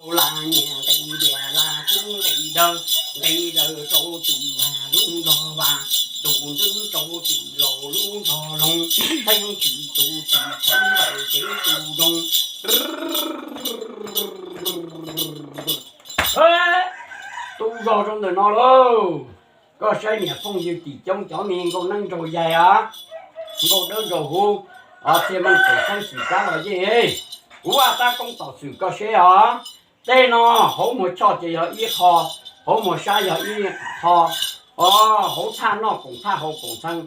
Lau las nyias nqis dias las kub nqis dawb, nqis dawb rau tus vas lub nrog vas, tus ntxwb rau tus laus lub nrog loog, theej tsis tus tsis theej ntawm kev tus zoo. Tub zog rau ntawm no lauj, koj saib niam phooj ywg tim coob cov me nkauj neeb nraug yaig os, nkauj dawb nraug huv, txhia meej pem xeeb xwm kab los yej, kuv Vaj Tab Koob tom xwm koj seb os. Tej no hauv muag choj ces yog ib qho, hauv muag sab yog ib qho, o, hauv thaj noj koom thaj haus koom txheej,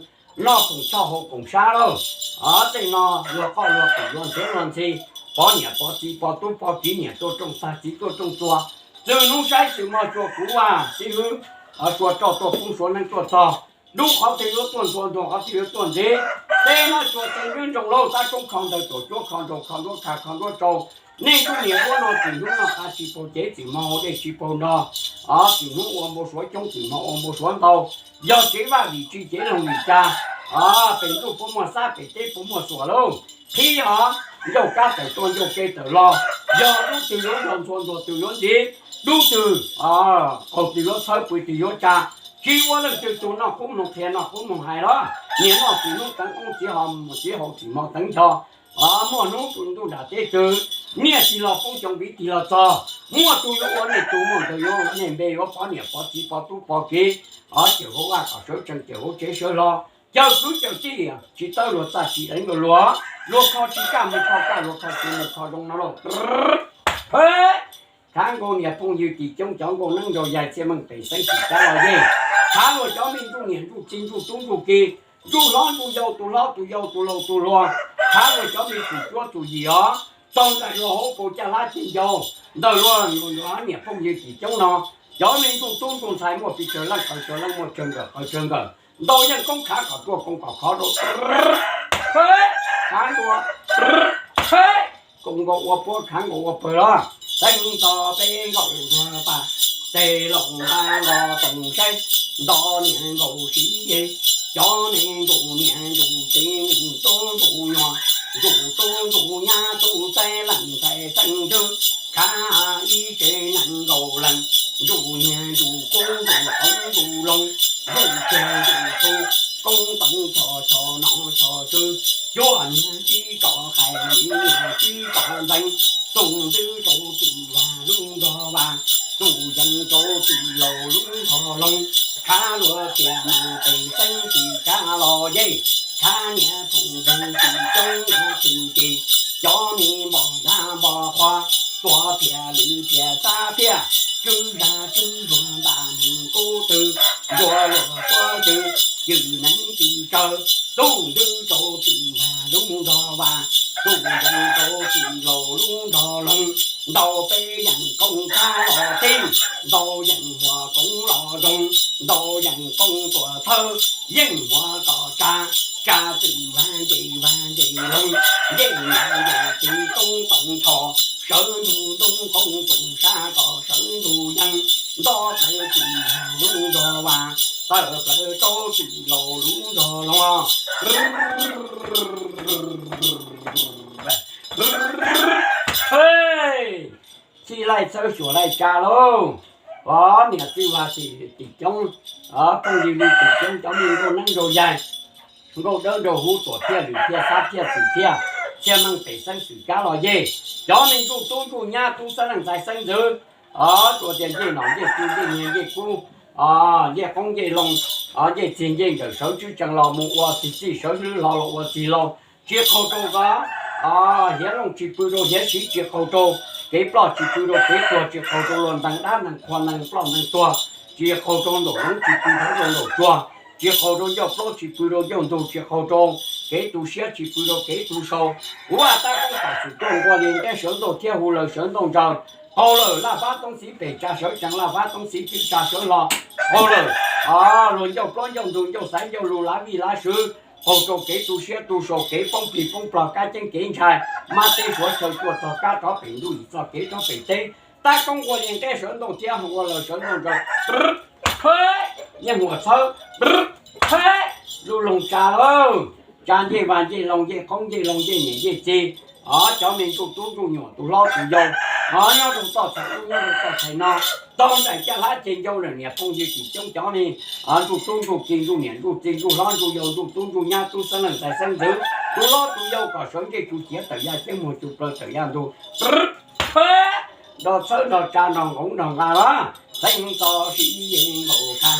noj koom choj haus koom sab lauj. O, tej no luag qoj luag qeem luag ntxhiav luag ntxhi, pov niam pov txiv pov tub pov kiv, niam tuaj rooj tag txiv tuaj rooj txuas, txwg hnub saib txwg hmo tsuas kuv Vaj Xib Hwb, o, suav roj tuaj poob suav neeb tuaj txog, dub qhov twg yuav tuaj ntxhua ntxhua qhov twg yuav tuaj ntxiv. Tej no tsuas txeev nyob nroos lauj, tab koob kho ntawv tuam cuab kho nrau kho nruab kha kho nruab rau. Nej tub niam duab no txwm hnub noj qab tsis paug cev, txwm hmo ua dej tsis paug no, o, txwm hnub ua npau suav coob txwm hmo ua npau suav ntau. Yog tsev vaj vim tsis cev loog vim cas, o, pem ntuj puas muaj xab pem teb puas muaj xuam lauj. Qhib os, ncauj kab tawm tuaj ncauj ke tawm los, yog dub twg yuav nrog ntxhua ntxhua twg yuav ntxiv, dub twg, o, qaug twg yuav txhawb pw twg yuav tsa, tsis ua leej twg tug noj qub mloog qhia noj qub mloog hais los, niag noj txwm hnub teev oob txiv ho mus txiv haus txwm hmo teev ncho. O, muaj hnub ntuj nram teb twg, niaj tig los poob xyoo viv tig los txog, muaj tug yuav ua nej tug, muaj ntawd yuav ua nej npe, yuav pov niam pov txiv pov tub pov kiv. O, cawm hauv vaj kom sawv tsees, cawm hauv tsev sawv hlo, cawm kwv cawm tij, tsis tawb luag txaj tsis deev luag luag, luag kho tsis kaj mus kho kaj, luag kho tsis mus kho zoo no lauj. Khav nkaus niam phooj ywg tim coob cov nkauj neeb nraug yaig txhia meej pem xeeb xwm kab los yej, khav luag cov me ntsuj niam ntsuj txiv ntsuj tub ntsuj ki, ntsuj hlob ntsuj yau, tus hlob tus yau, tus laus tus hluas, khav luag cov me txum cuab txum yim os, txog ntawm luag hauv paus caj hlab ceg ncau, ntawm luag niam phooj ywg tim coob no, cov me ntsuj tub ntsuj ntxhais muaj pes tsawg leej qaws tsawg leej, muaj tsawg nkawm qaws tsawg nkawm, ntau yeej koob khav kom ruaj koob kom khov rau. Khav ntua, koob nkaus ua puab khav nkaus ua pawg los, teeb tog peb nkaus ntuag pas, tes laus nqa nkaus toom saib, nto niam nkaus siv yeg, cov me ntuj niam ntuj txiv ntuj tub ntuj nyuag, ntuj tub ntuj nyab tub txaij leej ntxhais xeeb ntxwv, khav ib tsev neeg nkaus leej, ntuj niag ntuj kub ntuj qoob ntuj loo, ntuj txiag ntuj txhu, koob toom choj choj nom choj tswv, cuaj niag tsib rov qais, yim niag tsib rov ntxeev, tus ntxwb rau tus vas lub nrog vas, tus yees rau tus laus lub nrog loog, khav luag txhia meej pem xeeb xwm kab los yej, khav niam phooj ywg tim coob nyob txwm ces, cov me npog dab npog qhua, tuav thiab lwm thiab xab thiab, tswv zag tswv zuag ntam mus kub twg, ntuas luag puab twg, cwm neev cwm tsawv, tus ntxwb rau tus vas lub nrog vas, tus yees rau tus laus lub nrog loog, ntau peb yeem koob khav los teb, ntau yeem huam koob los zoo, ntau yeem koob tuam thawb, yeej huam kom tsa, tsa twm vas nce vas nce loog, nce vas nce txiv koob toom ncho, sawv ntug ntoo koob tsoom sab kom sawv ntug yees, nto plaws twm vas lub nrog vas, tawm plaws rau twm laus lub nrog loog. Txhij laij txhawb xyuas laij tsa lauj. Os, niam txiv vas tim coob, phooj ywg li tim coob, cov me nkauj neeb nraug yaig, nkauj dawb nraug huv, tuam thiaj lwm thiaj xab thiaj xwm thiaj, txhia meej pem xeeb xwm kab los yej, cov me ntsuj tub ntsuj nyab tub xeeb leej ntxhais xeeb ntxwv, os, ua tias ncej nom ncej tswv ncej niag ncej kub, ncej qoob ncej loo, ncej txiag ncej nkawm sawv tswb tsees los mus ua txiv txij, sawv hlwb hlo los ua txiv laus, tsis qaug rau koj, hiav looj tsis pw rau hiav siv, tsis qaug rau kev ploj tsis pw rau kev tuag, tsis qaug rau luag ntees dab ntees qhua ntees ploj ntees tuag, tsis qaug rau ntaus hloov tsis pw hloov rau ntaus tsuag, tsis qaug rau ncauj plaub tsis pw rau ncauj ntug, tsis qaug rau kev tu siab tsis pw rau kev tu sau. Kuv Vaj Tab Koob tom xwm tuaj nqua li nqeb sawv ntxuj thiab hu lawm sawv ntxuj ntsaws. Qaug lawm Laj Fab Toob Txiv pem tsa sawv tsees, Laj Fab Toob Txiv twb tsa sawv hlo. Qaug lawm luag ncauj plaub ncauj ntug ncauj xaiv ncauj lus lav vij lav swv, qaug rau kev tu siab tu sau, kev poob plig poob plog, kab ceeb kev ntshai, mab teb suav chaw, cua txog kab rov pem ntuj, yim txoj kev rov pem teb. Tab Koob nqua li nqeb sawv ntxuj thiab hu ua lawm sawv ntxuj ntsaws. Yeej huam txhawb, lub loog tsa lawm, tsa ncej vas ncej loog, ncej qoob ncej loo, ncej niam ncej txiv, Cov me ntsuj tub ntsuj nyuam, tus hlob tus yau, nyob rau txoj txhais ub nyob rau txoj txhais no, tau nraim caj hlab ceg ncau lawm niam phooj ywg tsis coob cov me ntsuj tub ntsuj ki ntsuj niam ntsuj txiv ntsuj hlob ntsuj yau ntsuj tub ntsuj nyab tub xeeb leej ntxhais xeeb ntxwv, tus hlob tus yau kom sawv ntsej tsu ciav tawm yaj ceeb muag tsu plaws tawm yaj ntug, nrog txhawb nrog tsa nrog nqoov nrog nqa los, txheeb txo sib yeej nkaus qha,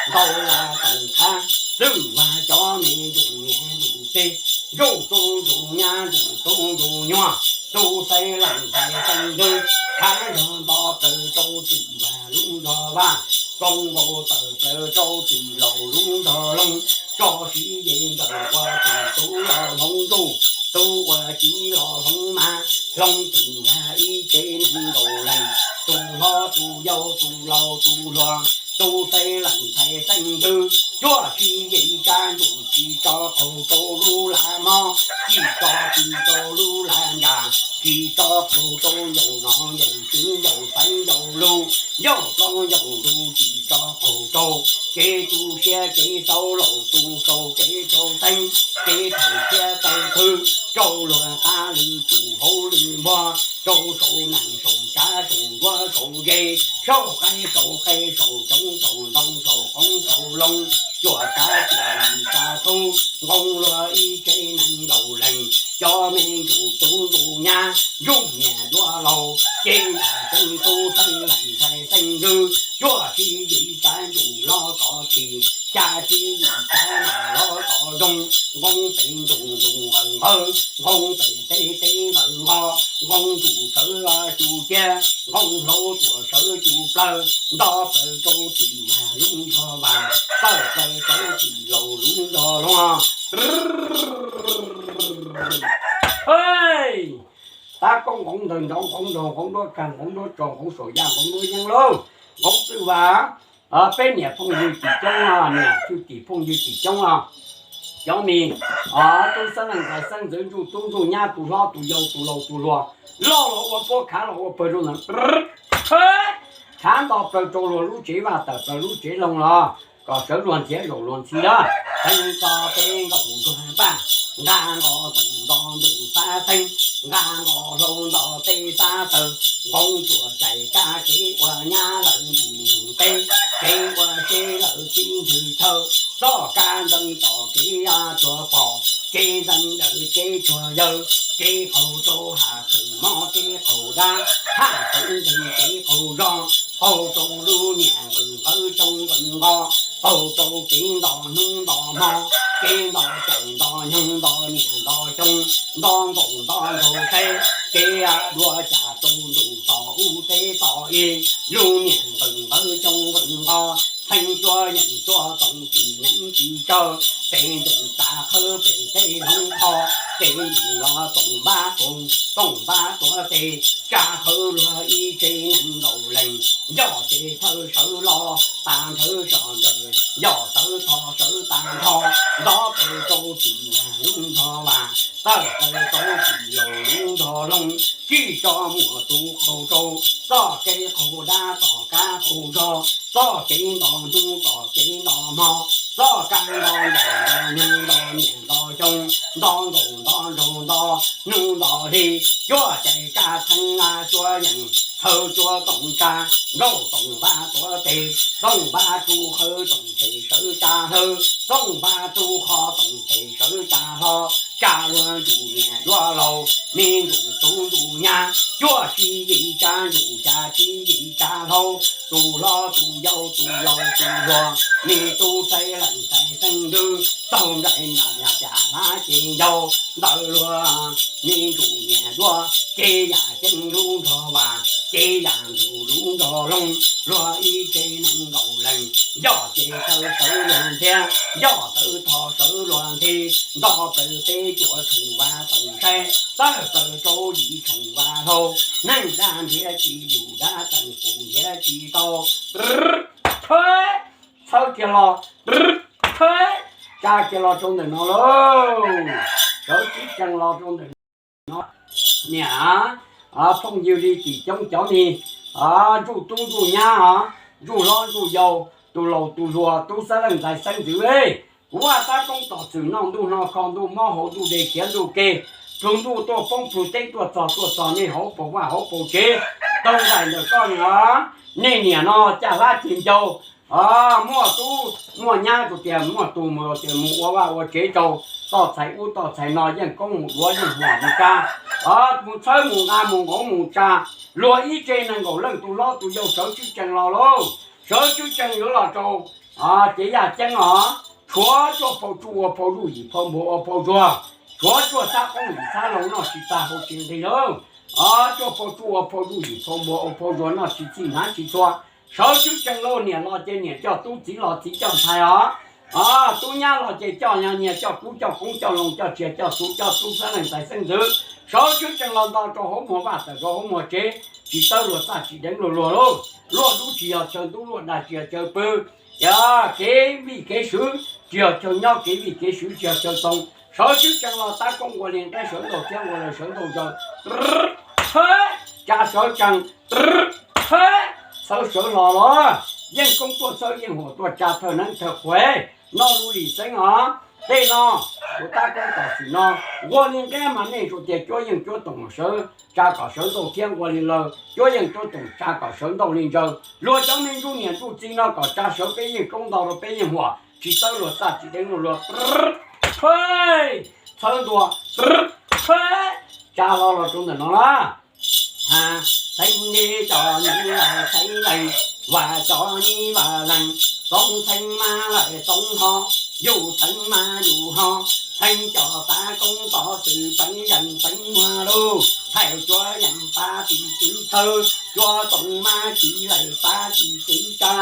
nkaus los tawm qha, txwj vag cov me ntsuj niam ntsuj txiv, ntsuj tub ntsuj nyab ntsuj tub ntsuj nyuag, tub xeeb leej ntxhais xeeb ntxwv, qha nrog nto plaws rau txwj vag lub nrog vaj, koob nkaus tawm plaws rau txwj laus lub nrog loog, tso sib yeej nkaus ua txwj tub los hloov ntuj, tub ua txiv los hloov mas, hloov txwj vag ib tsev neeg nkaus leej, tus hlob tus yau tus laus tus hluas, tub xeeb leej ntxhais xeeb ntxwv, cuaj sib yeej ib tsab ntsuj tsis tso qaug rau lub lam mob, tsis tso tsis rau lub lam ntsas, tsis tso qaug rau yaum nom yaum tswv yaum xaiv yaum lug, yaum plaub yaum ntug tsis tso qaug rau, kev tu siab kev xaub laus tu sau kev rau teeb, kev thawm thiab taw thwv, rau luag qab lwm tus hauv lwm npuag, rau saum nees saum tsav saum nruab saum ze, saum qaib saum qe saum tsoov saum ntoo saum qoob saum loo, cuaj tsav cuaj yim tsav tub nqoo luag ib tsev neeg nkaus leej, cov me ntsuj tub ntsuj nyab ntsuj niam ntsuj laus, ces yam ceeb tub xeeb leej ntxhais xeeb ntxwv, cuaj sib yim tsav ntsuj hlob tod txhis, xya sib yim tsav niam hlob tod zoo, nqoo pem ntsuj ntsuj nqawm nqawg, nqoo pem teb teb nqawm nqo, nqoo tsuj sawv tsuj ciab, nqoo hlau tsuj sawv tsuj plawg, nto plaws rau txwj vag lub nrog vaj, tawm plaws rau txwj laus lub nrog loog. Tab koob nqoov ntawg nrov nqoov nraug nqoov nruab kag nqoov nruab tsau nqoov saum yaj nqoov nruab yeeb lauj, nqoov txwj vaj. Peb niam phooj ywg tsis coob, niam txwj tim phooj ywg tsis coob os. Cov me tub xeeb leej ntxhais xeeb ntxwv ntsuj tub ntsuj nyab tus hlob tus yau tus laus tus hluas, loj los ua puab khav los ua pawg rau ntawd, khav nto plaws rau luag lub tsev vaj tawm plaws lub tsev loog los kom sawv luag ntxhiav zaum luag ntxhi lawm. Teeb tso peb nkaus nruag npaj, nqa nqo toom nto ntuj xab xeeb, nqa nqo hlau nto teb xab taw, nqoo tsuam cais kab kev ua nyab lawm ntxim nyoog teb, kev ua seb lawm tib nthwv chaw, txoj kab ntxeev tom kev ya tsuag pom, kev ntxeev dawm kev tsuag yawg, kev qaug rau haj txwm mob kev qaug dab, haj txwm nkeeg kev qaug zog, qaug rau lub niam nqws nqawv tsoo nqws nqo, qaug rau kev nto hnub nto hmo, kev nto caum nto nyoog nto niam nto xyoo, nto nkaum nto nraug teb, kev dua cas rau ntuj tom ub teb tom ib, lub niam nqws nqawv tsoo nqws nqo, txheeb tsuab yeem tsuab toom tsis neev tsis tsawg, pem ntuj txav qhawv pem teb hloov qho, pem ntuj los toom npab toom, toom npab tuav tes, tsa qhawv luag ib tsev neeg nkaus leej, ncoj ces thawj sawv los tas nthawv soj nrawm, ncoj tawv tho sawv tas nrho, nto pem rau txwj vag lub nrog vaj, tawm plaws rau txwj laus lub nrog loog, tsis tso muaj tus qaug rau, txoj kev qaug dab tom kab qaug zog, txoj kev nto hnub tom kev nto hmo, txoj kab nto nto nto nyoog nto niam nto xyoo, nto nkaum nto nraug nto hnub nto hli, cuab cais kab txheeb lab tsuab yeem, thawv tsuab toom tsa, nrauj toom npab tuav tes, toom npab tsuj qhawv toom tes sawv tsa hlawv, toom npab tsuj qho toom tes sawv tsa hlo, tsa luag ntsuj niam ntsuj laus, me ntsuj tub ntsuj nyab, cuaj sib yim tsav ntsuj xya sib yim tsav hlau, tus hlob tus yau tus laus tus hluas, me tub xeeb leej ntxhais xeeb ntxwv, taug nraim nraim caj hlab ces ncau ntawm luag, me ntsuj niam ntsuj, ces yam ceeb lub nrog vaj, ces yam ntxwv lub nrog loog, luag ib tsev neeg nkaus leej, ncoj ces thawj sawv luag ntxhiav, ncoj tawv tho sawv luag ntxhi, nto plaws peb cuam tshoov vaj toom saib, tawm plaws rau yim tshoov vaj hlau, neej dab nrhiav tsis yus dab tseem kuv nrhiav tsis tau. Txhawb kiag los, tsa kiag los rau ntawm no lauj, sawv tib tsees los rau ntawm no. Niam phooj ywg li tim coob cov ni, ntsuj tub ntsuj nyab, ntsuj hlob ntsuj yau, tus laus tus hluas, tub xeeb leej ntxhais xeeb ntxwv, kuv vaj tab koob tom txwm noj ntuj hno kho ntuj mob hauv ntuj dej khiav ntuj ke, plug ntuj tuaj poob plug teb tuaj txog tuaj txog nej hauv paus vaj hauv paus tsev, tau ntais ntawm koj no, nej niam no caj hlab ceg ncau, muaj tub muaj nyab rau tias muaj tus mus rau tias mus ua vaj ua tsev rau, toj txhais ub toj txhais no yeej koob mus duav yeej huam mus tsa, mus txhawb mus nqa mus nqauv mus tsa, luag ib tse nees nkaum leej tus hlob tus yau sawv tshwj tsees los lauj, sawv tshwj tsees yuav los rau cev yaj ceeb os, tshuav cuaj phau tsuj ua phau zuj yim phau npua ua phau zuag, tshuav cuaj xab qoob yim xab loo noj tsis tag haus tsis nqig lauj, cuaj phau tsuj ua phau zuj yim phau npua ua phau zuag noj tsis txhij hnav tsis txhua, sawv tshwj tsees lauj, niam los ces niam coj tub txiv los txiv coj ntxhais os, tub nyab los ces coj nyias coj kub coj koob coj loo coj tsiaj coj txhu coj tub xeeb leej ntxhais xeeb ntxwv, sawv tshwj tsees los nto rau hauv muag vaj tawm rau hauv muag tsev, tsis tawb luag txaj tsis deev luag luag lauj, luaj dub tsis yog chaw ntub luaj dag tsis yog chaw pw, yog kev vij kev swv tsis yog chaw nyob kev vij kev swv tsis yog chaw txoos, sawv tshwj tsees los tab koob ua li nqeb sawv ntaus thiab ua li sawv ntaus zaws, tsa sawv tsees, txhawb sawv hlo los, yeej koob tuaj txhawb yeej huam tuaj tsa thawj neeb thawj qhuav, noj lub lim xeeb os. Tej no kuv tab koob tam sim no, ua li nqeb mas nej tsuas tias cuab yeej cuab toom sawv tsa kom sawv ntaus thiab ua li lawm cuab yeej cuab toom tsa kom sawv ntaus li ntsaws. Luag cov me ntsuj niam ntsuj txiv no kom tsa sawv peb yeej koob ntau rau peb yeej huam tsis txawb luag txaj tsis deev luag luag. Txhawb ntua, tsa hlo los rau ntawm no na. Txheeb neb cov neb lawm txheeb leej, vam cov neb vam leej, txoov txheeb mab lawm txoov ho, yug txheeb mab yug ho, txheeb cov tav koob tov txwm peev yeej peev muag lauj, thaij cuab yeej pab tim txwv thawj, cuab toom mab kiv lawm pab tim txwv tsa,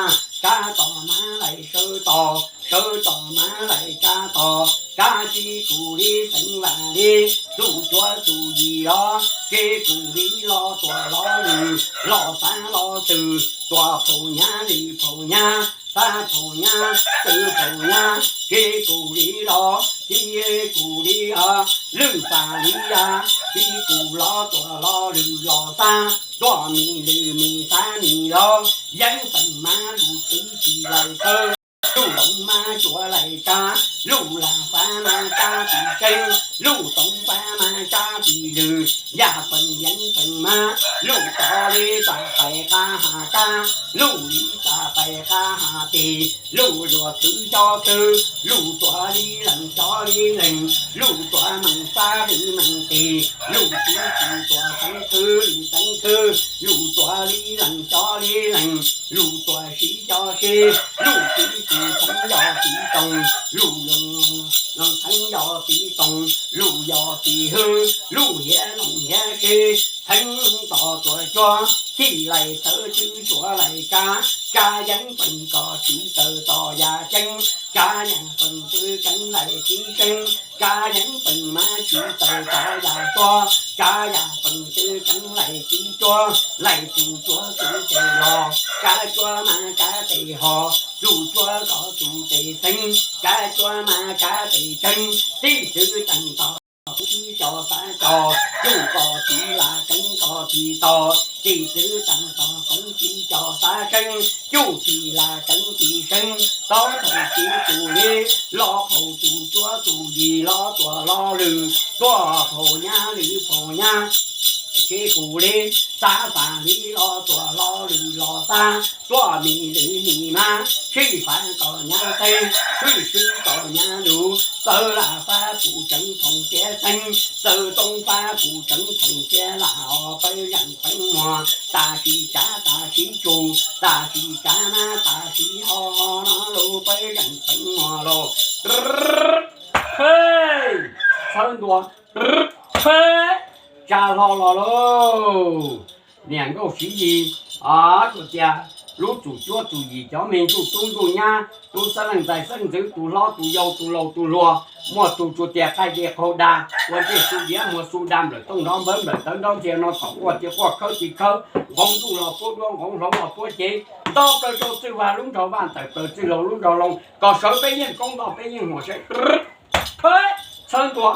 tsa tom mab lawm sawv tos, sawv tom mab lawm tsa tos, tsa tsis kuv li xeev vam li, txuj cuab txuj yim los, tsis kuv li los tuam los lwm, los xav los twm, tuam phaum nyab lwm phaum nyab, xav phaum nyab twm phaum nyab, tsis kuv li los, tsis kuv li os, lwm pam li ya, tsis kuv los tuam los lwm los xav, tuam mis lwm mis xav mis los, yeeb feem mab lus twv tsis lawm thawj, lub toov mab cuab lawm tsa, lub lam fab mab tsa tsis seeb, lub toov fab mab tsa tsis lwm, yaj feem yeeb feem mab, lub tod li tsa pais qab has kab, lub li tsa pais qab has tes, lub luag txwv cov txwv, lub tuam li lees cov li lees, lub tuam mees fab li mees tes, lub txwv tsis tuam xeev khwv li xeev khwv, lub tuam li lees cov li lees, lub tuam siv cov siv, lub txwv tsis xeev yog txiv toom, lub lees xeev yog txiv toom, lub yog txiv hwb, lub hiav loos hiav siv, xeev tos tuam cuab, txij laim txhawv txwv cuab laim tsa, tsa yeeb feem kom tsis tawm tos yam ceeb, tsa yam feem txwv ceev laim txiv seeb, tsa yeeb feem mab tsis tawm tos yam cuab, tsa yam feem txwv ceev laim txiv cuab, laim txuj cuab txuj tes los, tsa cuab mab tsa tes ho, txuj cuab kom txuj tes xeeb, tsa cuab mab tsa tes tseeb, tij txwv teem tos koov tib co xav co, txuj kom tsis lam keev kom tsis tos, tij txwv teem tos koov tib co xav seeb, txuj tsis lam keev tsis seeb, tau thaum tsis kuv li, los phaum txuj cuab txuj yim los tuam los lwm, tuam phaum nyab lwm phaum nyab, tsis kuv li, xav fam li los tuam los lwm los xav, tuam mis lwm mis mab, sij fab tom nyab xeeb, sij sib tom nyab lus, txawv lam fab kuv tseev thoom tiav xeeb, txawv toob fab kuv tseev thoom tiav lam ho pawg yeej peev muag, tas sis tsav tas sis tsum, tas sis tsav mab tas sis ho ho no lub pawg yeej peev muag lauj. Txhawb ntua, tsa hlo los lauj. Niam nkauj Siv Yis, tsuas tias lub txuj cuab txuj yim cov me ntsuj tub ntsuj nyab, tub xeeb leej ntxhais xeeb ntxwv, tus hlob tus yau tus laus tus hluas, muaj tus tsuas tias qaij dej qaug dag, ua ntej su diav muag su da, nplawm tooj nrov npawv nplawm tawv nrov ntxhias no thaum quaj tsis quaj khawb tsis khawb, nqov ntuj los puab duab nqov hloov los puab cev, nto plaws rau txwj vaj lub nrog vaj ntawm plaws txwj laug lub nrog loo, kom sawv peb yeej koob nto peb yeej huam seb. Txhawb ntua,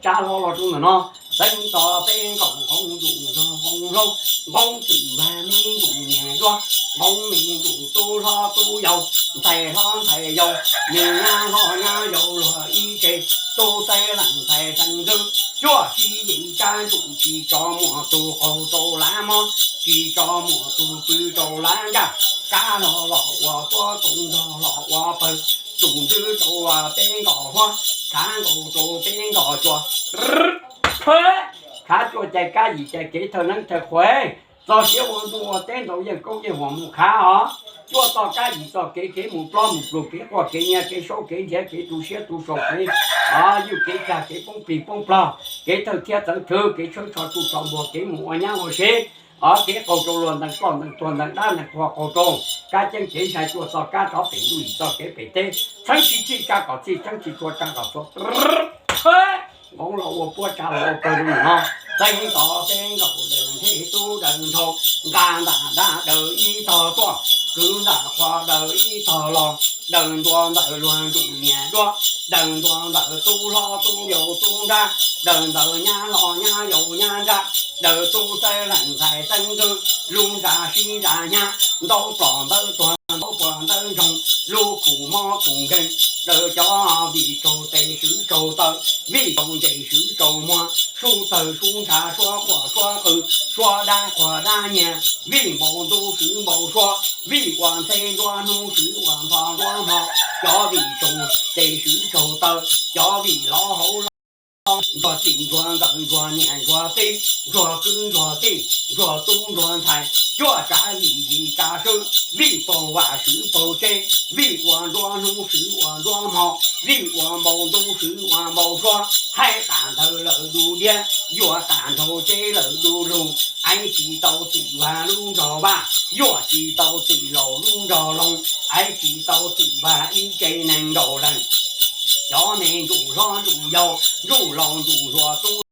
tsa hlo los rau ntawm no, Xeeb tov peb nkaus nqoob ntuj nrog nqoob hlob, nqoob twm vaj me ntsuj niam duab, nqoob me ntsuj tub hlob tub yau, ntxhais hlob ntxhais yau, me nyab hlob nyab yau luag ib tse, tub xeeb leej ntxhais xeeb ntxwv, cuaj sib yim kab ntsuj tsis tso muaj tus qaug rau lav mob, tsis tso muaj tus pw rau lav ntsaj, kab hlo los ua tuab, tub nrog los ua pawg, txuj ntxwv rau peb nkaus huab, khav nkaus rau peb nkaus cua. Khav cuaj cai kab yim cai kev thawj neeb thawj qhuav, txog siav ua ntuj ua teb ntaus yeej kaub yeej huam mus khav os. Cuaj txoj kab yim txoj kev, kev mus plob mus pluag, kev quaj kev nyiav, kev saub kev nrhiav, kev tu siab tu sau, kev ywj kev cag, kev poob plig poob plog, kev thawj thiab txawv thwv, kev tshawb tsho tsuj tsho npuag, kev mus ua nyab ua sev, kev qaug rau luag ntees ploj ntees tuag ntees dab ntees qhua qaug rau kab ceeb kev ntshai. Cuaj txoj kab rov pem ntuj yim txoj kev pem teb, txheeb tsis txhij tsa kom txhij, txheeb tsis tshua tsa kom tshua. Nqoob los ua puab, tsav los ua pawg zoo no. Xeeb tov peb nkaus daws nthe tub daws nrhau, nqa ntam dab daws ib tog tuaj, kwv ntam qhua daws ib tog los, daws ntua ntawm luag ntsuj niam duab, daws ntua ntawm tub hlob tub yau tub nrab, daws ntawm nyab hlob nyab yau nyab ntsab, daws tub xeeb leej ntxhais xeeb ntxwv, lub ntsa sib ntsa hnyav, ntaub plom ntawb tuag ntaub puas ntawb ntsoog, lub khum mob khum nkeeg, daws cov vij tsaug tes swv tsaug taw, vij tsaus ntses swv tsaus muag, sub tawg sub ntshav suab quaj suab qw, suab dab quag dab nyiag, vij npau ntuj swv npau suab, vij ua ntxheb nruab hnub swv ua ntho nruab hmo, cov vij tsaug tes swv tsaug taw, cov vij lov hauv lov, ntsuag txij ntsuag nkawm ntsuag niam ntsuag txiv, ntsuag kwv ntsuag tij, ntsuag tub ntsuag ntxhais, cuaj tsav vij yim tsav swb, vij paug vaj swv paug tsev, vij ua nruab hnub swv ua nruab hmo, vij ua npau ntuj swv ua npau suab, haib qas ntawd lawm du diab, yuav qas nraug tsev lawm du lug, aiv tsis tau txwm vaj lub nrog vaj, yuav tsis tau txwm laus lub nrog loog, aiv tsis tau txwm vaj ib tse neeg nkaus leej. Cov me ntsuj hlob ntsuj yau, ntsuj laus ntsuj hluas, tub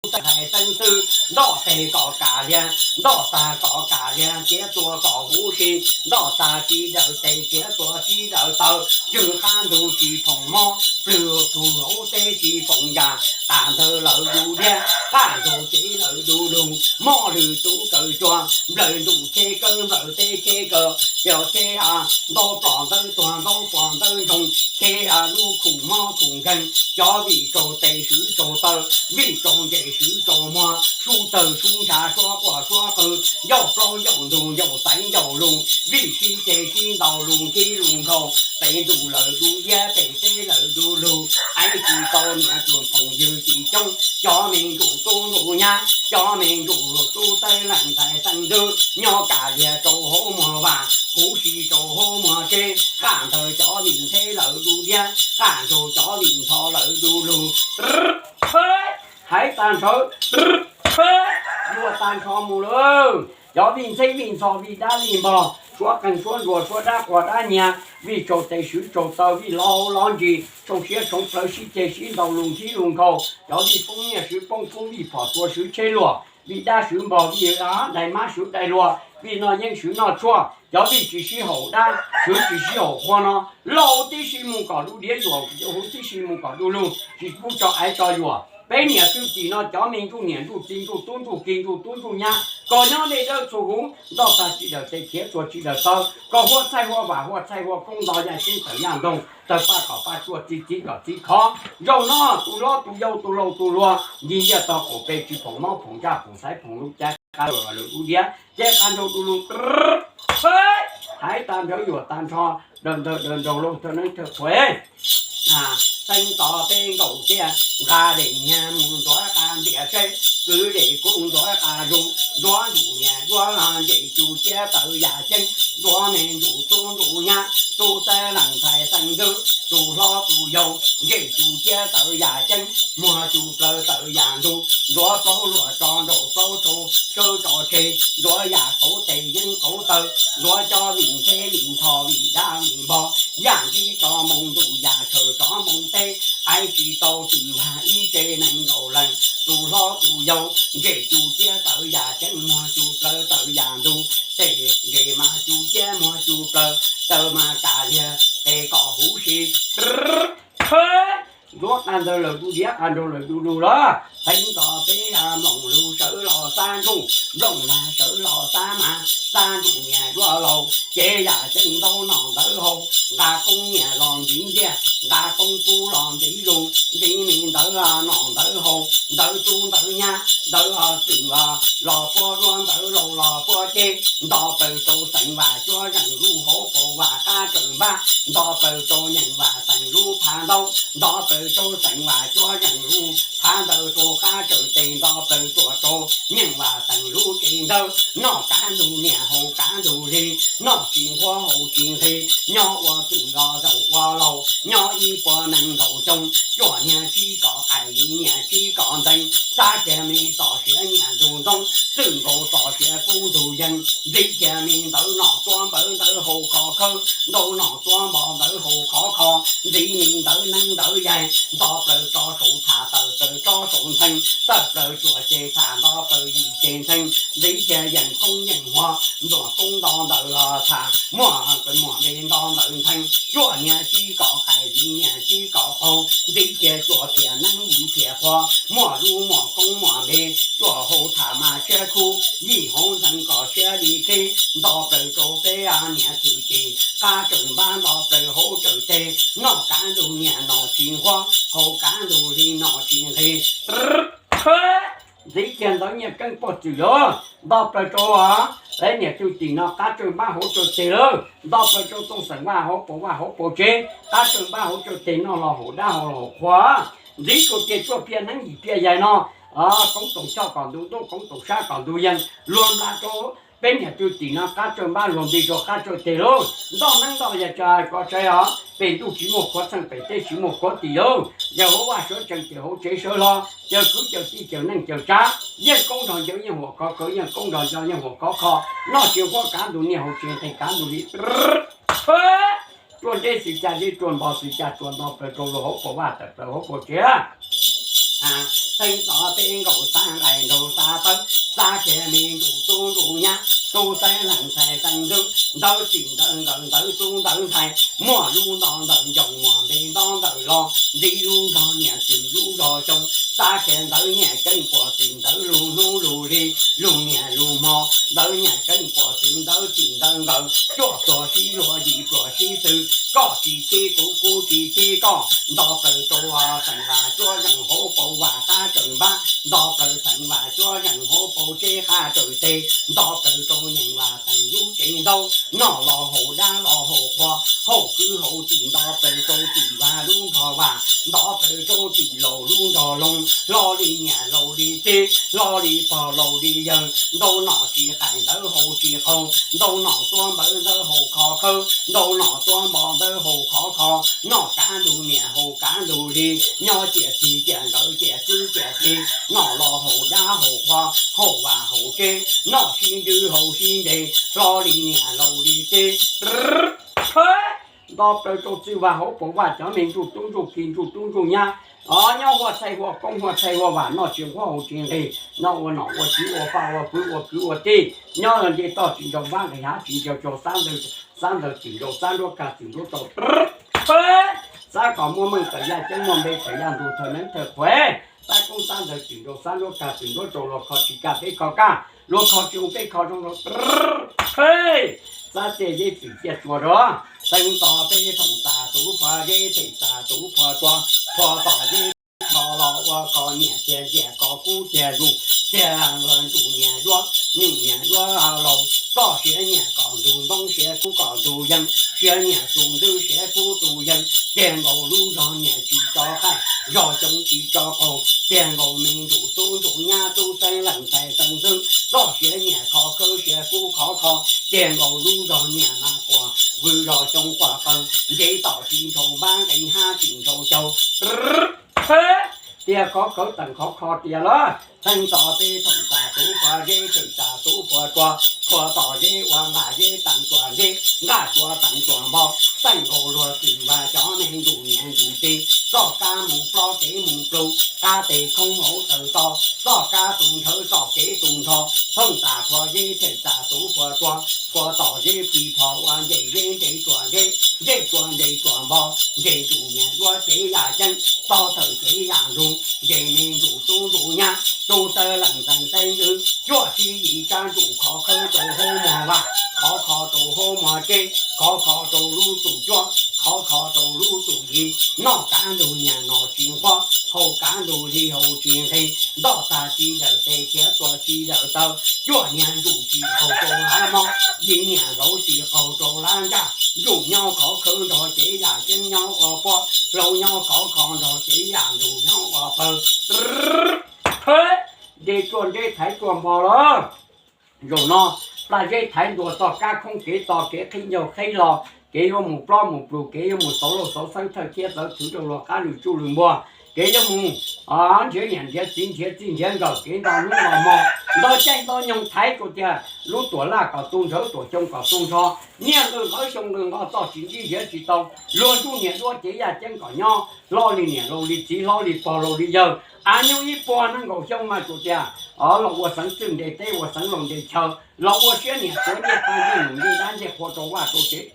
xeeb ntxwv, ntoj teg kom kam liag, ntoj tag kom kam liag, txiav txuas kom huv si, ntoj tag tsis daws tes, txiav txuas tsis daws taw, cwg qab ntug tsis phoom mob, plwg tug hauv teb tsis phoom yas, tas ntawd lawm du diab, qaj nraug tsev lawm du lug, mob lwg tub kaw cua, nplawg ntuj tsheb kawg nplawg teb tsheb kaw, yog tsheb a, ntaub plom ntawb tuag ntaub puas ntawb ntsoog, tsheb a lub khum mob khum nkeeg, cov vij tsaug tes swv tsaug taw, vij tsaus ntses swv tsaus muag, sub tawg sub ntshav suab quaj suab qw, ncauj plaub ncauj ntug ncauj xaiv ncauj lug, vij sib ceg sib ntaus lug nthib lug nkhaus, pem ntuj lawm du diab pem teb lawm du lug, aiv tsis tau niam tsuag phoom ywg tsis coob, cov me ntsuj tub ntsuj nyab, cov me ntsuj tub xeeb leej ntxhais xeeb ntxwv, nyob kam liag rau hauv muag vaj, huv si rau hauv muag tsev, qaj ntawd cov vij ntxheb lawm du diab, qaj nraug cov vij ntxhov lawm du lug. Hais tag nrho, yuav tag nrho mus lawm. Cov vij ntxheb vij ntxhov vij dab vij npog, suab qeeg suab ntsuag suab dab quag dab nyiag, vij tsaug tes swv tsaug taw, vij lov hauv lov ntsis, tshoov siab tshoov plawv sib ceg sib ntaus lug nthib lug nkhaus, cov vij poob nyiaj swv poob kub, vij phom txua swv tsheb luag, vij dab swv npog, vij dais mab swv dais luag, vij noj yeeb swv noj tshuaj, cov vij tsis sib haum dab swv tsis sib haum qhua no, lauj tib si mus kom du diab yuam, huv tib si mus kom du lug, tsis pub tso aiv tso yuam. Peb niam txwj tim no cov me ntsuj niam ntsuj txiv ntsuj tub ntsuj ki ntsuj tub ntsuj nyab, kom nyob dej dawb txhua huv, ntoj tag tsis daws tes, txiav txuas tsis daws taw, kom huab txhaij huab vam, huab txhaij huab koob, nto yaj ceeb tawm yaj ntoog, tawg paj kom paj tsuaj, txi txiv kom txiv khov. Zaum no tus hlob tus yau tus laus tus hluas, ncig ntiaj tog qaum pes tsis phoom mob phoom ntsaj phoom xaiv phoom lub cav qab lug lug diab, ces qab nraug du lug. Hais tag nrho yuam tag nrho, daws nraug daws nraug laug thawj neeb thawj qhuav. Xeeb tov peb nkaus tiag, nqa dej nyag mus ntxuav qas ntiaj teb, kwv dej kub ntxuav qas zoov, ntxuav ntuj niam ntxuav los ntsej cug ciab tawv yam ceeb, ntxuav me ntsuj tub ntsuj nyab, tub xeeb leej ntxhais xeeb ntxwv, tus hlob tus yau, ntsej cug ciab tawv yam ceeb, muag cug plaws tawv yam ntug, ntxuav plaub luaj tso nraum plaub tsau, sawb tso tseg, ntxuav yam kauv tes yeeb kauv taw, ntxuav cov vij ntxheb vij ntxhov vij dab vij npog, yam ntsib tso moo ntuj yam tshawm tso moo teb, aiv tsis tau txwm vag ib tse neeg nkaus leej, tus hlob tus yau, ntsej cug ciab tawv yam ceeb, muag cug plaws tawv yam ntug, tes ntsej mas cug ciab muag cug plaws, taw mas kam liag tes kom huv si. Ntxuav Ntawd lawm du diav qab nraud lawm du lug los, pheej tos peb mloog lug sawv los xab nrooj, mloog lag sawv los xab mas, xab nrooj niam duab laug, ces yam ceeb ntau nom ntawv haus, nqa koob niam los ntxiv ntiag, nqa koob kub los ntxiv lug, ntxiv me ntawv nom ntawv haus, ntawv tub ntawv nyab, ntawv twm los puab duab, ntawv laus los puab ceb, nto plaws rau xeem Vam Cuab Zeem lub hauv paus Vam Qab Tsawm Npab, nto plaws rau Nyeem Vam Xeem lub phav ntaub, nto plaws rau xeem Vam Cuab Zeem lub phav ntawd rau qab tsawm tes, nto plaws tsuam rau Nyeem Vam Xeem lub tsev ntawd, noj kav ntug niam haus kav ntug hli, noj tsis nquab haus tsis nqhis, nyob ua twm los zaum ua laus, nyob ib puas nees nkaum xyoo, cuaj niag tsib kaum qaim, yim niag tsib kaum ntees, xab kiag me txom siav niam ntug ntoo, txwj nkaus txom siav kub ntug yees, ntxiv kiag me ntawv nom tuab npawv ntawv haus khov khawb, ntau nom tuab npov ntawv haus khov kho, ntxiv me ntawv neeb ntawv yaig, nto plaws rau saum tham, tawm plaws rau saum ntxhee, tawm plaws tsuam ceg tham, nto plaws yim ceg ntxhee, ntxiv kiag yeem koob yeem huav, ntuam koob nto ntawm los tham, muaj muaj npe nto ntawm ntxhee, cuaj niag tsib kaum qaim, yim niag tsib kaum qaug, ntxiv kiag cuaj thiaj neeb, yim thiaj qhuav, muaj lub muaj koob muaj npe, cuaj hau tham mas tshiab khub, yim hau ntxhee kom siab li qhib, nto plaws rau peb niam txwm cim, qab tsawm npab nto plaws hauv tsawm teg, noj kav ntug niam nom tsis nquab, haus kav ntug hli nom tsis nqhis. Ntxiv kiag ntawv nyiaj keeb poj txwm lawm, nto plaws rau peb niam txwm cim no qab tsawm npab hauv tsawm teg lawm, nto plaws rau Tooj Xeem Vaj hauv paus vaj hauv paus tsev, qab tsawm npab hauv tsawm teg, noj los haus dab haus los haus qhua. Ntxiv rau tiag cuaj phiaj neeb yim phiaj yaig no, koob toom choj kom ntug ntuj, koob toom sab kom ntug yees, luag nplas rau peb niam txwm cim no qab tsawm npab, luag nti rau qab tsawm teg lauj. Ntoj neeb ntoj yaig tsa koj saib os, pem ntuj tsis muaj khuav txheej, pem teb tsis muaj khuav tim lauj. Yawg hauv vaj sawv tsees, yawg hauv tsev sawv hlo, cawg kwv cawg tij cawg neej cawg tsav, yeej koob nrog ncawv yeej huam khov khawv, yeej koob nrog ncawv yeej huam khov kho, noj tsis nquab kav ntug niag, haus tsis nqhis kav ntug hli. Tsuas ntse xwm cas, tsuas npog xwm cas, tsuas nto plaws rau luag hauv paus vaj, tawm plaws hauv paus tsev. Xeeb tod peb nkaus xab nqaij nraug xab tawb, xab kiag me ntsuj tub ntsuj nyab, tub xeeb leej ntxhais xeeb ntxwv, ntawv txim ntawv nkawm ntawv tub ntawv ntxhais, muaj lub nto ntawm ncoo muaj npe nto ntawm los, ntxiv lub zog niam txwm lub zog xyoo, xab kiag ntawv nyiaj keeb poj txwm ntawv lug hnub lug hli, lug niaj lug hmo, ntawv nyiaj keeb poj txwm ntawv txim ntawv nkawm, cuaj txuag sib luag yim txuag sib xwm, koj tsis txib kuv kuv tsis txib koj, nto plaws rau xeem Vam Cuab Zeem hauv paus vaj qab tsawm npab, nto plaws xeem Vam Cuab Zeem hauv paus tsev qab tsawm teg, nto plaws rau Nyeem Vam Xeem lub tsev ntaub, noj los haus dab los haus qhua, haus kwv haus tij, nto plaws rau Txwm Vaj lub nrog vaj, nto plaws rau txwm laus lub nrog loog, hlo li niam laus li txiv, hlo li pog laus li yawg, ntau nom tsis qaim ntawv haus tsis qaug, ntau nom tuab npawv ntawv haus khov khawb, ntau nom tuab npov ntawv haus khov kho, noj kav ntug niam haus kav ntug hli, nyob ciam txig ciam nkawm ciam txwb ciam teg, noj los haus dab haus qhua, haus vaj haus tsev, noj sib ntswb haus sib nce, hlo li niam laus li txiv. Nto plaws rau Txwm Vaj hauv paus vaj cov me ntsuj tub ntsuj ki ntsuj tub ntsuj nyab, nyob huaj txhaij huaj koob huaj txhaij huaj vam, noj tsis nquab haus tsis nqhis, noj ua nom ua tswv ua poj ua kwv ua kwv ua tij, nyob nce toj tsis nraus vab, nqis hav tsis nraus tsau, xab ntawv, xab ntawv txim nraus xab nruab kag txim nruab tsau. Xab kom muaj meej tawm yaj ceeb, muaj npe tawm yaj ntug, thawj neeb thawj qhuav. Xab koob xab ntawv txim nraus xab nruab kag txim nruab tsau, luag kho tsis kaj peb kho kaj, luag kho tsis zoo peb kho zoo rau. Xab tiaj zeb txim tiaj tsua rau, xeeb tod peb thoom txas tus phua zeb, them txas tus phua tsua, phua tom zeb kho los ua kho, nyiam tiag nyiam kho kub tiag zus, tiag luag ntsum nyiam yuav, ntsum nyiam yuav laus, txoj sia nyiam kom ntug ntoo, sia kub kom ntug yees, sia nyiam tus ntxwb, sia kub tus yees, tiag nkaus lub zog nyiam tsis tso qaij, zog xyoo tsis tso qaug, tiag nkaus me ntsuj tub ntsuj nyab, tub xeeb leej ntxhais xeeb ntxwv, txoj sia nyiam khov khawb, sia kub khov kho, tiag nkaus lub zog nyiam mas quas, vwm zog xyoo quas qawg, nce toj tsis ntshaus npab, nqis hav tsis ntshaus xyau. Tiag khov khawb teem khov kho tiag lawm, xeeb tod peb thoom txas tus phua zeb, them txas tus phua tsua, Phua tom zeb ua nqaj zeb teem tsuas zeb, nqaj tsua teem tsuas npho, teej nkaus luag twm vas cov me ntsuj niam ntsuj txiv, txoj kab mus plob kev mus plug, qab tes khoob hauv taw to, txoj kab tus nthawv txoj kev tus nrho, thooj tas phua zeb them tas tus phua tsua, phua tom zeb plig phos ua ncej zeb ncej tsuas zeb, ncej tsua ncej tsuas npho, ncej ntsuj niam duab cev yaj ceeb, tog thawj cev yaj ntug, ncej me ntsuj tub ntsuj nyab, tub xeeb leej ntxeev xeeb ntxwv, cuaj tsib yim tsab ntsuj khov khawb rau hauv muag vaj, khov kho rau hauv muag tsev, khov kho rau lub txuj cuab, khov kho rau lub txuj yig, noj kav ntug niag no tsis nquab, haus kav ntug li haus tsis nqhis, ntoj tag tsis dawm tes khiav txuas tsis dawm taw, cuaj niag ntsuj tsis qaug rau lab mob, yim niag zaub tsis qaug rau lab ntsaj, ntsuj nyob khov khawb nrog cev yaj ceeb nyob ua pob, hlau nyob khov kho nrog cev yaj ntug nyob ua pawg. Ncej tsuas ntseb thaiv tsuas npho lawm. Zaum no, plaj zeb thaiv ntua txoj kab khoob kev to kev qhib ncaug qhib lo, kev yuav mus plob mus plug, kev yuav mus xauv lauj xauv xeeb thawj thiab txawv txwv rau luag qab lwm tsuj lwm npua, kev yuav mus nrhiav niam nrhiav txiv nrhiav txij nrhiav nkawm, kev nto hnub nto hmo, nto caij nto nyoog thaiv rau tias lub tuam laj kom tu nrhawv tuam xyoo kom tu nrho, niaj lwm nqawv xyoo lwm nqo txoj tsis ntsib nrhiav tsis tau, luag ntsuj niam duab cev yaj ceeb kom nyob, hlob li niam laus li txiv hlob li pog laus li yawg, av nyob ib puas nees nkaum xyoo mas tsuas tias los ua xeev txwj nte teb ua xeev laus nte chaw, los ua siab niam tuav ncej qab ncej num ncej dab ncej qhua rau vaj rau tsev.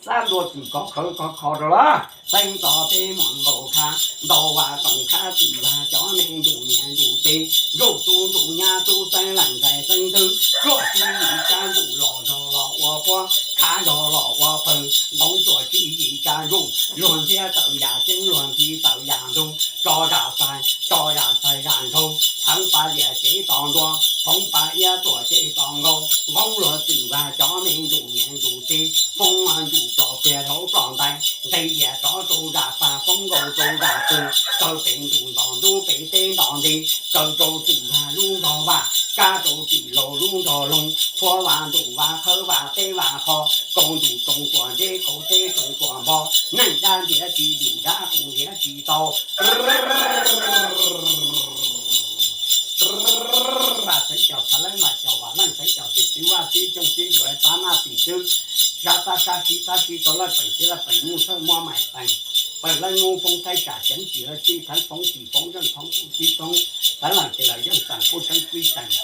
Xab ntua txwm kov khawv kov kho rau lawm, xeeb tos teb muam nkaus kha, ntau vas toom khab txwm vas cov me ntsuj niam ntsuj txiv, ntsuj tub ntsuj nyab tub xeeb leej ntxhais xeeb ntxwv, cuaj tsib yim tsab ntsuj los nrog los ua pob, khav nrog los ua pawg, nqoo cuaj tsib yim tsab ntsuj, luag ntxhiab tawm yam ceeb luag nthi tawm yam ntug, tso zam txais tso zam txais zam nraug, txheev pa lias cev tos ntua, phoov pa iab tuam cev tos nkaus, nqoob luag txwm vas cov me ntsuj niam ntsuj txiv, foob ntsuj plom piag hauv plom ntais, nqis lias rov rau zam pas foob nkaus rau zam pug, kaw pem ntug ntos ntub pem teb ntos nti, kaw rau txwm vas lub nrog vaj, kab rau txwm laus lub nrog loog, phua vas ntuj vas khawb vas teb vas qho, kaus ntuj tsoos tuam ntseb kaus teb tsoos tuam npho, neej dab ntiav tsis yum dab qus ntiav tsis tau. Vam Xeev Cos Txhav Leeb, Vam Cos Vam Leej, Xeev Cos Tim Txwv Vaj Txwv Xyooj Txwv Yuav Txav Maj Tim Txwv, Sab Tab Sab Sib Tab Sib Tau Laj Peem Txwv Laj Peem Nuj Thawj Mob Maim Peem, Peem Laj Nuj Foob Thaib Sam Xeev Tsis Laj Txij Theev Foov Tim Foov Zeej Foov Kuj Txib Foov, Txawv Leej Tes Leej Zeej Txais Kuj Seeb Kuib Txais,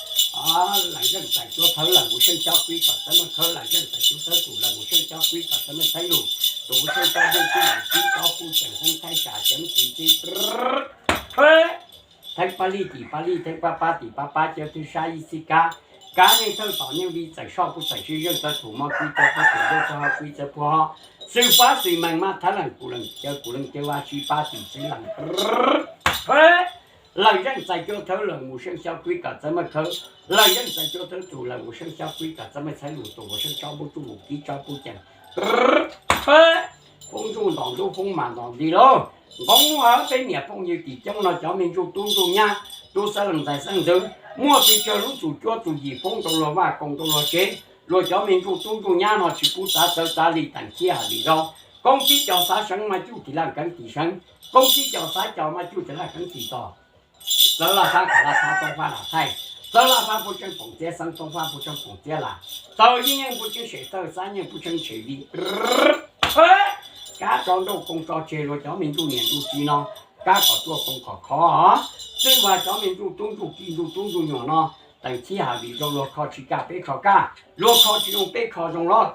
Leej Zeej Txais Cuab Thawv Leej Mus Seej Cob Kuib Kom Txawv Maj Khawb, Leej Zeej Txais Cuab Thawv Tus Leej Mus Seej Cob Kuib Kom Txawv Maj Txhawb Lus, Tus Mus Seej Cob Ntuj Kuj Leej Txib Cob Kuj Tseem Foov Thaib Sam Xeev Tsis Txib. Theeb Pab Lij Tim Pab Lij Theeb Pab Pab Tim Pab Pab Cawv Twg Sab Ib Txhib Kab, Kab Neej Thawj Tom Neej Vij Txais Soj Kuj Txais Sib Zeej Txawv Tus Mob Kuib Txawv Phob Tus Zeej Txawv Hawj Kuib Txawv Phob Hawj, Xwb Fab Xwm Meej Maj Thab Leej Kuv Leej Cawv Vaj Sib Pab Tim Txwv Leej. Leej Zeej Txais Cuab Thawv Leej Mus Seej Xyob Kuib Kom Txawv Maj Khawb, Leej Zeej Txais Cuab Thawv Tus Leej Mus Seej Xyob Kuib Kom Txawv Maj Txhawb Lus, Tus Mus Seej Cob Ntuj Kuj Leej Txib Cob Kuj Tseem. Foob Ntuj Ntom Ntuj Foob Mas Ntom Nti lauj. Nqoob Muaj peb niam phooj ywg tim coob no cov me ntsuj tub ntsuj nyab, tub xeeb leej ntxhais xeeb ntxwv, muaj pes tsawg lub txum cuab txum yim foob rau luag vaj koom rau luag tsev, luag cov me ntsuj tub ntsuj nyab no tsis pub txav txawv txav li teem thib hais li zau. Koob tib co xav seev mas cuj tim laj keev tim seev, koob tib co xav co mas cuj tim laj keev tim tos. Txawv laj fab kom laj fab toob fab lam thaij, txawv laj fab pub tseeb poom txiab xeeb toob fab pub tseeb poom txiab lam, txawv yeeb yeej pub tseeb sem tawj xab yeej pub tseeb sem li. Kab tso nrauj koo tso tseg luag cov me ntsuj niam ntsuj txiv no, kab kom tuaj koo kom khov. Txwj Vaj cov me ntsuj tub ntsuj ki ntsuj tub ntsuj nyuam no, teem thib hais vim rau luag kho tsis kaj peb kho kaj, luag kho tsis zoo peb kho zoo los.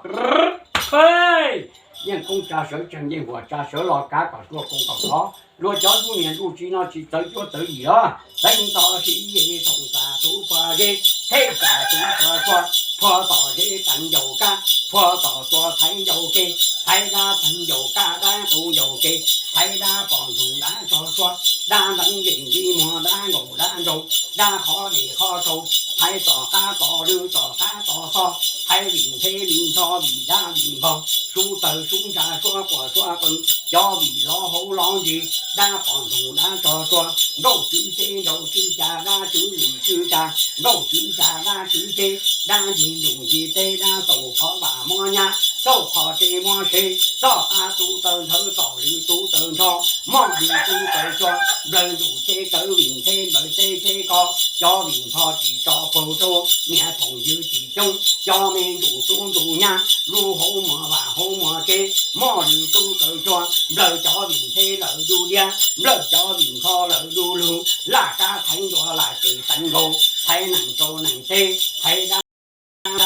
Yeej koob tsa sawv tsees yeej huam tsa sawv los kab kom tuaj koo kom khov. Luag cov ntsuj niam ntsuj txiv no tsis txawv cuab txawv yim los. Teeb tom sis yim thoom tas tub phua zeb, theb tas tub phua tsua, phua tom zeb teev ncaus kab, phua tom tsua thaiv ncaus ke, thaiv dab teev ncaus kab dab tu ncaus ke, thaiv dab pom ntsoog dab tso tsua, dab nteev nkees nti muag dab nkaus dab nraug, dab qhov li qhov rau, thaiv tom qab tom lw tom qab tom xo, Thaiv vim nthe vim nrho vim dab vim npog, sub tawg sub ntsa suab quas suab qees, cov vim lov hauv lov ntsis, dab pom ntsoog dab tsog tsua, nrauj tswv tsheb nrauj tswv xya dab tswv lwm tswv tsa, nrauj tswv xya dab tswv tsheb, dab ncig ntuj ncig teb dab xaum qhov vam muab nyab, xauj qhov tsev muab sev, txoj qab tub tawg nthawv txom lwm tub tawg nrho, moj lwm tub tawg tsua, nplawg ntuj tsheb tawv vim nthe nplawg teb tsheb ko, cov vim npog tsis tso paug rau, niam phoom ywg tsis coob, cov me ntuj tub ntuj nyab, lub hauv muag vam hauv muag tsev, moj lwm tub tawg tsua, nplawg cov vim nthe lawm du diab, nplawg cov vim npog lawm du lug, laj kab thaiv ntua lam ces thaiv nkaus, thaiv nees rau nees teb, thaiv dab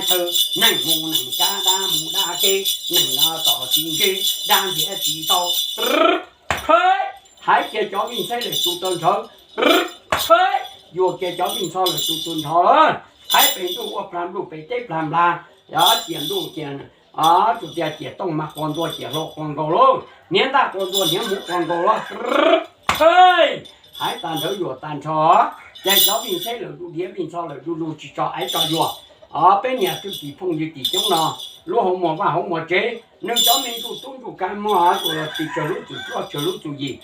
chaw, nees mus nees kav dab mus dab teb, nees los tom tsis ntsib, dab nrhiav tsis tau. Haiv kiag cov vij ntxheb lawm tus tawg nrho, haiv yuam kiag cov vij ntxhov lawm tus tawg nrho lawm. Haiv pem ntuj ua plag npluj pem teb plag nplag, ciam ntuj ciam, tsuas tias ciam tooj mas quas ntua ciam hlau quas nkaus lauj, hniav ntaj quas ntua hniav hmuv quas nkaus lauj. Haiv tas nrho yuam tas nrho, ces cov vij ntxheb lawm du diav vij ntxhov lawm du lug tsis tso aiv tso yuam. Peb niam tub tim phooj ywg tim coob no, lub hauv muag vaj hauv muag tsev, nws cov me ntsuj tub ntsuj kav muag tsuas los tis tsawg lub txum cuaj tsawg lub txum yim,